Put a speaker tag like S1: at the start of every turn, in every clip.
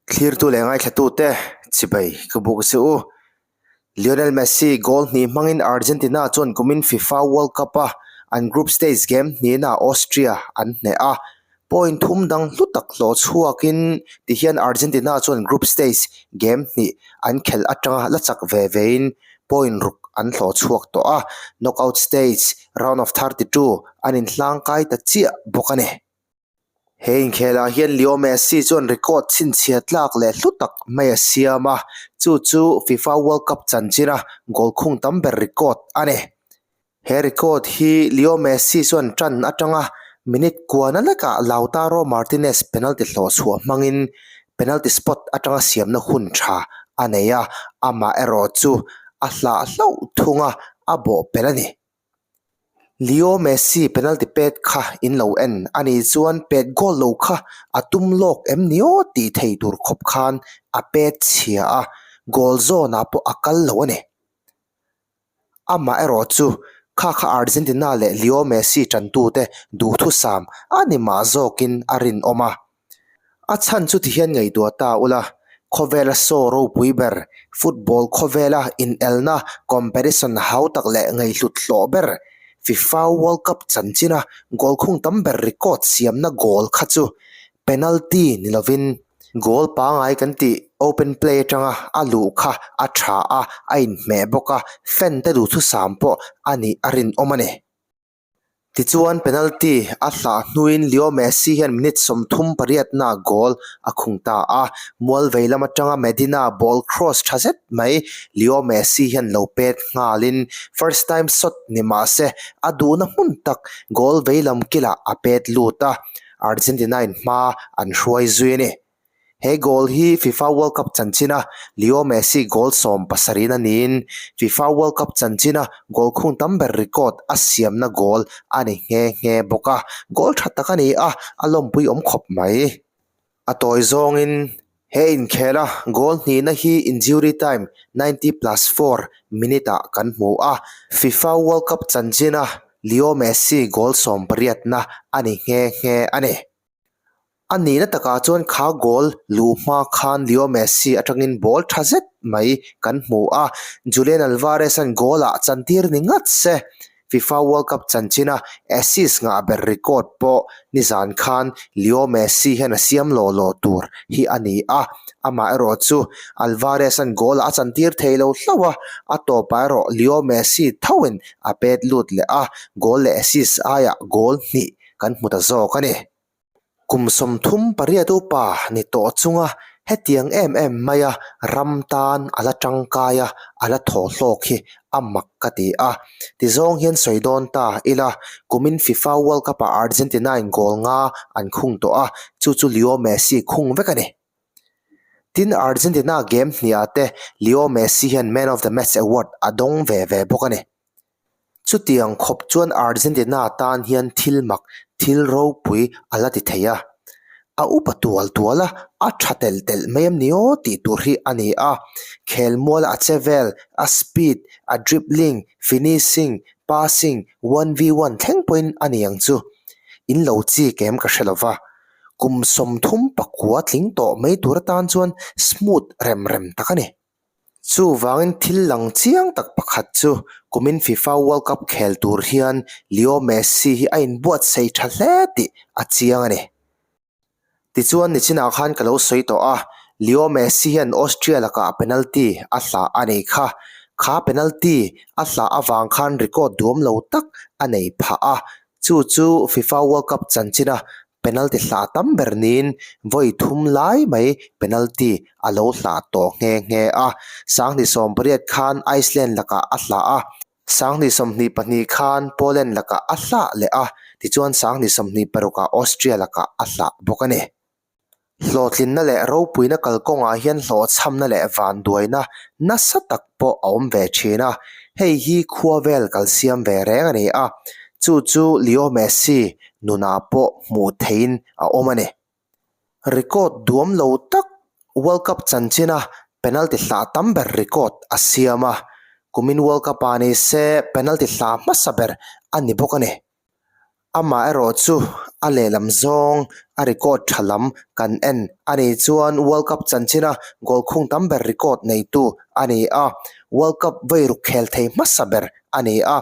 S1: Thlirtu leh ngaithlatute chibai ka buk che u. Lionel Messi goal hnih hmangin Argentina chuan kumin FIFA World Cup-a an group stage game hnihnaah Austria an hneh a. Point thum dang hlu tak hlawh chhuakin tihian Argentina chuan group stage game hnih an khelh atanga la chak ve vein point ruk an hlawh chhuak tawh a. Knockout stage round of 32 an inhlangkai ta chiah bawk a ni. He inkhelah hian Leo Messi chuan record chhinchhiah tlak leh hlu tak mai a siam a, chu chu FIFA World Cup chanchina goal khung tam ber record a ni. He record hi Leo Messi chuan tan atanga minute kuana lekah Lautaro Martinez penalty hlawh chhuah hmangin penalty spot atanga siamna hun tha a nei a, amah erawh chu a hlah hlauh thung a, a bawhpelh a ni. Leo Messi penalty pet kha in lo en a nih chuan pet goal lo kha a tum lawk em ni aw tih thei tur khawp khan a pet chhia a, goal zawnah pawh a kal lo a ni. Amah erawh chu kha kha Argentina leh Leo Messi tantute duhthusam a ni mah zawkin a rinawm a. A chhan chu tihian ngaihtuah ta ula, khawvela show ropui ber, football khawvela inelna competition hau tak leh ngaihhlut hlawh ber, FIFA World Cup chanchina goal khung tam ber record siamna goal kha chu penalty ni lovin goal pangai kan tih open play atanga a luh kha a tha a, a inhmeh bawk a, fan te duhthusam pawh a nih a rinawm a ni. Tichuan penalty a hlah hnuin Leo Messi hian minute 38 na goal a khung ta a, mual vei lam atanga Medina ball cross tha zet mai Leo Messi hian lo pet nghalin first time shot ni mah se a duhna hmun tak goal vei lam kilah a pet lut a, Argentina in hma an hruai zui a ni. He goal hi FIFA World Cup chanchina Leo Messi goal 17 a niin FIFA World Cup chanchina goal khung tam ber record a siamna goal a ni nghe nghe bawk a, goal tha tak a ni a, a lawmpui awm khawp mai. A tawi zawngin he inkhela goal hnihna hi injury time 90+4 minute ah kan hmu a, FIFA World Cup chanchina Leo Messi goal 18 na a ni nghe nghe a ni. A nihna takah chuan kha goal luh hma khan Leo Messi atangin ball tha zet mai kan hmu a, Julian Alvarez-a'n goal-ah chantir ni ngat se. FIFA World Cup chanchina assist ngah ber record pawh nizan khan Leo Messi hian a siam law law tur hi a ni a, amaherawh chu Alvarez-a'n goal-ah a chantir thei lo hlauh a, a tawpah erawh Leo Messi thoin a pet lut leh a, goal leh assist aiah goal hnih kan hmu ta zawk a ni. Kum 38 upa ni tawh chunga hetiang em em maia ram tan a la tangkai a, a la thaw hlawk hi a mak ka ti a. Tizawng hian sawi dawn ta ila, kumin FIFA World Cup ah Argentina in goal nga an khung tawh a, chu chu Leo Messi khung vek a ni. Tin, Argentina game hniah te Leo Messi hian Man of the Match award a dawng ve ve bawk a ni. Chutiang khawp chuan Argentina tan hian thil mak, thil ropui a la ti thei a. A upa tual tual a, a tha telh telh mai em ni aw tih tur hi a ni a. Khelmual a che vel, a speed, a dribbling, finishing, passing, one v one thleng pawhin a ni ang chu. In lo chik em ka hre lo va. Kum 39 tling tawh mai tur atan chuan smooth rem rem tak a ni. Chuvangin thil lang chiang tak pakhat chu kumin FIFA World Cup khel tur hian Leo Messi hi a inbuatsaih tha hle tih a chiang a ni. Tichuan nichinah khan ka lo sawi tawh a, Leo Messi hian Austria lakah penalty a hlah a nei kha. Kha penalty a hlah avang khan record duam lo tak a nei phah a, chu chu FIFA World Cup chanchina Penalty hlah tam ber niin vawi thum lai mai penalty a lo hlah tawh nghe nghe a. 2018 khan Iceland lakah a hlah a, 2022 khan Poland lakah a hlah leh a, tichuan 2026 ah Austria lakah a hlah bawk a ni. Hlawhtlinna leh ropuina kalkawngah hian hlawhchhamna leh vanduaina nasa tak pawh a awm ve thin a, hei hi khua vel kalsiam ve reng a ni a, chu chu Leo Messi nunah pawh hmuh theihin a awm a ni. Record duam lo tak World Cup chanchina penalty hlah tam ber record a siam a, kumin World Cup ah ni se penalty hlah hmasa ber a ni bawk a ni. Amah erawh chu A lehlam zawng a record tha lam kan en a nih chuan World Cup chanchina goal khung tam ber record neitu a ni a, World Cup vawi ruk khel thei hmasa ber a ni a,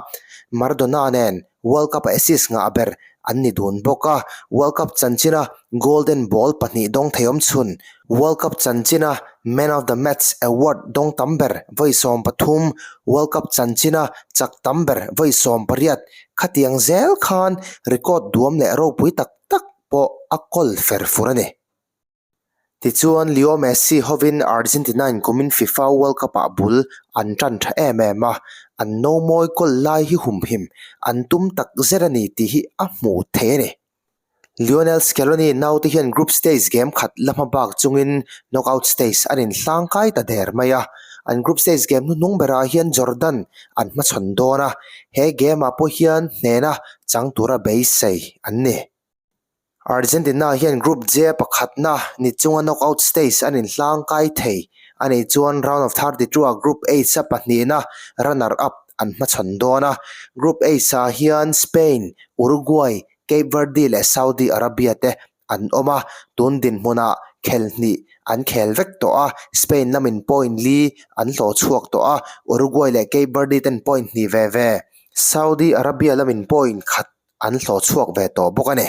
S1: Maradona nen World Cup-a assist ngah ber an ni dun bawk a, World Cup chanchina Golden Ball pahnih dawng thei awm chhun, World Cup chanchina Man of the Match award dawng tam ber vawi 13, World Cup chanchina chak tam ber vawi 18 Khatiang zel khan record duam leh ropui tak tak pawh a kawl fer fur a ni. Tichuan, Leo Messi hovin Argentina-in kumin FIFA World Cup-ah bul an tan tha em em a, an nomawi kawl lai hi humhim an tum tak zet a ni tih hi a hmuh theih a ni. Lionel Scaloni naute hian group stage game khat la hma bak chungin knockout stage an inhlangkai ta der mai a. An group stage game hnuhnung berah hian Jordan an hmachhawn dawn a, he game-ah pawh hian hnena chang tura beisei an ni. Argentina hian Group J pakhatna ni chunga knockout stage an inhlangkai thei a nih chuan round of 32 ah Group H-a pahnihna runner-up an hmachhawn dawn a. Group H-ah hian Spain, Uruguay, Cape Verde leh Saudi Arabia te an awm a, tun dinhmunah khel hnih an khel vek tawh a, Spain lamin point li an hlawh chhuak tawh a, Uruguay leh Cape Verde ten point hnih ve ve, Saudi Arabia lamin point khat an hlawh chhuak ve tawh bawk a ni.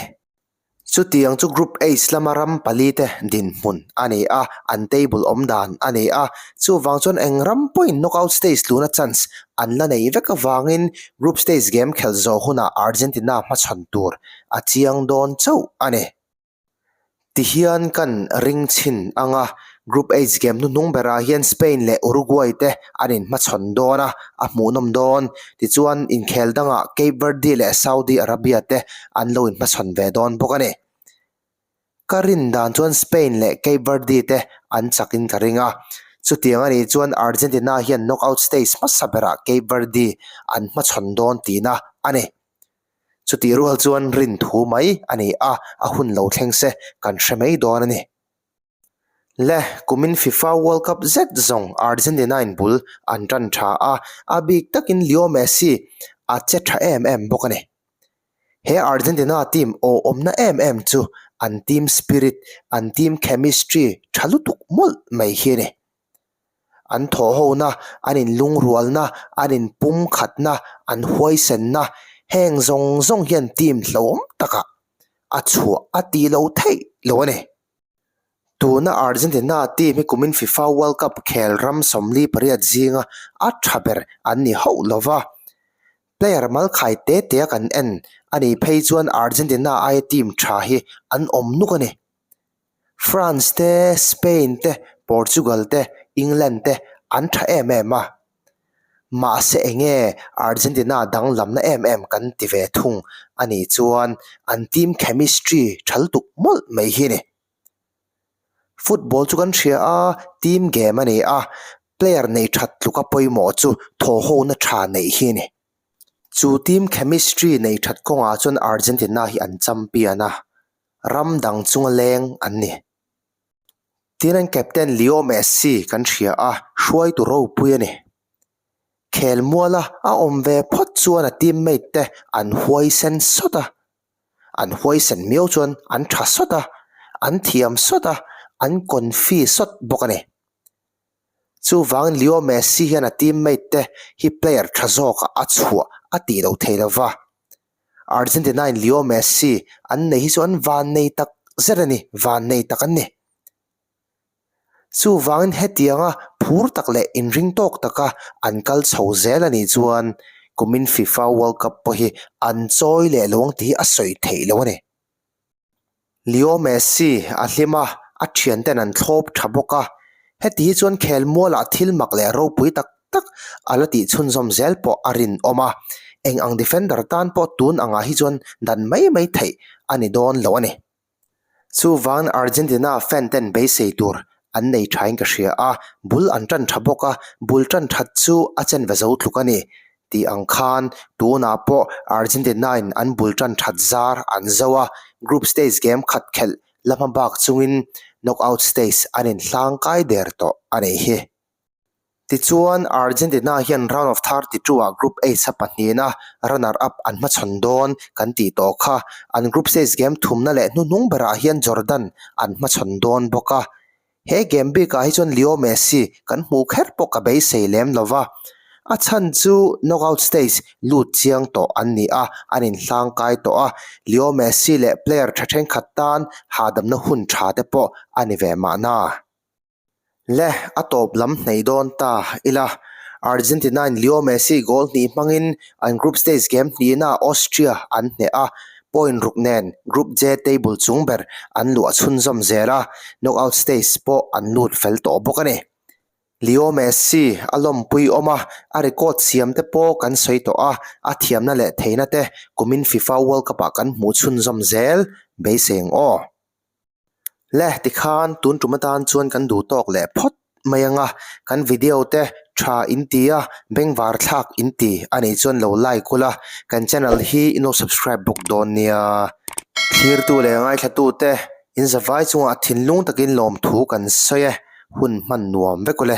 S1: Chutiang chu Group H lama ram pali te dinhmun a ni a, an table awm dan a ni a. Chuvang chuan eng ram pawhin knockout stage luna chance an la nei vek avangin group stage game khelh zawh hunah Argentina hmachhawn tur a chiang dawn chauh a ni. Tihian kan ring chhin ang a, Group H game hnuhnung berah hian Spain leh Uruguay te an inhmachhawn dawn a, a hmuhnawm dawn. Tichuan, inkhel dangah Cape Verde leh Saudi Arabia te an lo inhmachhawn ve dawn bawk a ni. Ka rin dan chuan Spain leh Cape Verde te an chakin ka ring a. Chutiang a nih chuan Argentina hian knockout stage hmasa berah Cape Verde an hmachhawn dawn tihna a ni. Chutih rual chuan rin thu mai a ni a, a hun lo thleng se kan hre mai dawn a ni. Le, kumin FIFA World Cup zet zawng Argentina-in bul an tan tha a, a bik takin Leo Messi a che tha em em bawk a ni. He Argentina team awhawmna em em chu an team spirit, an team chemistry tha lutuk mawlh mai hi a ni. An thawhhona, an inlungrualna, an inpumkhatna, an huaisenna, heng zawng zawng hian team hlauhawm takah a chhuah a tih loh theih lo a ni. Tuna Argentina team hi kumin FIFA World Cup khel ram 48 zinga a tha ber an ni hauh lo va. Player malkhai te te a kan en a nih phei chuan Argentina aia team tha hi an awm nuk a ni. France te, Spain te, Portugal te, England te an tha em em a. Mahse enge Argentina danglamna em em kan ti ve thung a nih chuan an team chemistry tha lutuk mawlh mai hi a ni. Football chu kan hria a, team game a ni a, player nei that tluka pawimawh chu thawhhona tha neih hi a ni. Chu team chemistry nei that kawngah chuan Argentina hi an champion a, ram dang chunga leng an ni. Tin an captain Leo Messi kan hria a, hruaitu ropui a ni. Khelmuala a awm ve phawt chuan a teammate te an huaisen sawt a, an huaisen miau chuan an tha sawt a, an thiam sawt a, an confi sawt bawk a ni. Chuvangin Leo Messi hian a teammate te hi player tha zawkah a chhuah a tih loh thei lova. Argentina-in Leo Messi an nei hi chu an vannei tak zet a ni, vannei tak an ni. Chuvangin hetianga phur tak leh inring tawk taka an kal chho zel a nih chuan kumin FIFA World Cup pawh hi an chawi leh lo ang tih hi a sawi theih loh a ni. Leo Messi a hlim a, a thianten an thlawp tha bawk a. Heti hi chuan khelmualah thil mak leh ropui tak tak a la tih chhunzawm zel pawh a rinawm a. Eng ang defender tan pawh tun angah hi chuan dan mai mai theih a ni dawn lo a ni. Chuvang Argentina fan ten beisei tur an nei thain ka hria a, bul an tan tha bawk a, bul tan that chu a chen ve zo tluk a ni tih ang khan tunah pawh Argentina in an bul tan that zar an zo a, group stage game khat khelh la hma bak chungin knockout stage an inhlangkai der tawh a nih hi. Tichuan, Argentina hian round of 32 ah Group H a pahnihna runner up an hmachhawn dawn kan tih tawh kha. An group stage game thumna leh hnuhnung berah hian Jordan an hmachhawn dawn bawk a. He game bikah hi chuan Leo Messi kan hmuh kher pawh ka beisei lem lo va. A chhan chu knockout stage lut chiang tawh an ni a, an inhlangkai tawh a. Leo Messi leh player tha thenkhat tan hahdamna hun tha te pawh a ni ve mahna. Le, a tawp lam hnaih dawn ta ila. Argentina-in Leo Messi goal hnih hmangin an group stage game hnihnaah Austria an hneh a, point ruk nen Group J table chung ber an luah chhunzawm zel a, knockout stage pawh an lut fel tawh bawk a ni. Leo Messi a lawmpui awm a, a record siam te pawh kan sawi tawh a, a thiamna leh theihna te kumin FIFA World Cup-ah kan hmuh chhunzawm zel beisei ang aw. Le tikhan tun tum atan chuan kan duh tawk leh phawt mai ang a, kan video te tha in ti a, bengvar thlak in ti a nih chuan lo like ula, kan channel hi in lo subscribe bawk dawn nia. Thlirtu leh ngaithlatu te in zavai chungah thinlung takin lawmthu kan sawi e, hun hman nuam vek ule.